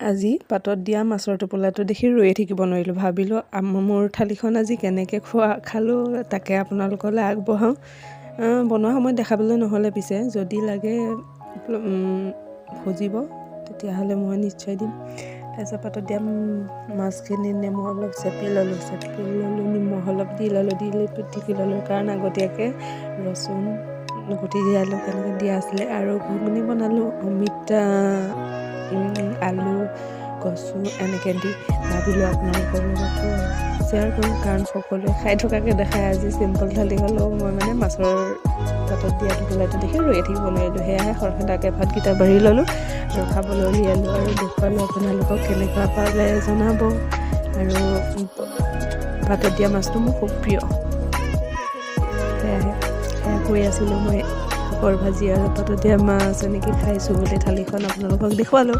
আজি পাতত দিয়া মাছৰ টোপোলাটো দেখি ৰৈয়ে থাকিব নোৱাৰিলোঁ। ভাবিলোঁ, মোৰ থালিখন আজি কেনেকৈ খোৱা খালোঁ, তাকে আপোনালোকলৈ আগবঢ়াওঁ। বনোৱা সময়ত দেখাবলৈ নহ'লে। পিছে যদি লাগে খুজিব, তেতিয়াহ'লে মই নিশ্চয় দিম। তাৰপিছত পাতত দিয়া মাছখিনি নেমু অলপ চেপি ল'লোঁ, চেপি ল'লোঁ, নিমখ অলপ দি ল'লোঁ, দি লৈ পিটিকি ল'লোঁ, কাৰণ আগতীয়াকৈ ৰচুন গুটি জালুক এনেকৈ দিয়া আছিলে। আৰু ঘুগুনি বনালোঁ, অমিতা, আলু, কচু এনেকৈ দি। ভাবিলোঁ আপোনালোকৰ লগতো শ্বেয়াৰ কৰোঁ, কাৰণ সকলোৱে খাই থকাকৈ দেখাই। আজি চিম্পল থালি হ'লেও মই মানে মাছৰ পাতত দিয়া টোপোলাটো দেখি ৰৈয়ে থাকিব নোৱাৰিলোঁ। সেয়াহে খৰখেদাকৈ ভাতকেইটা বাঢ়ি ল'লোঁ আৰু খাবলৈ উলিয়ালোঁ আৰু দেখুৱালোঁ আপোনালোকক। কেনেকুৱা পালে জনাব। আৰু পাতত দিয়া মাছটো মোৰ খুব প্ৰিয়। সেয়াহে, সেয়া কৈ আছিলোঁ মই, শাকৰ ভাজি আৰু পাতত দিয়া মাছ এনেকৈ খাইছোঁ বুলি থালিখন আপোনালোকক দেখুৱালোঁ।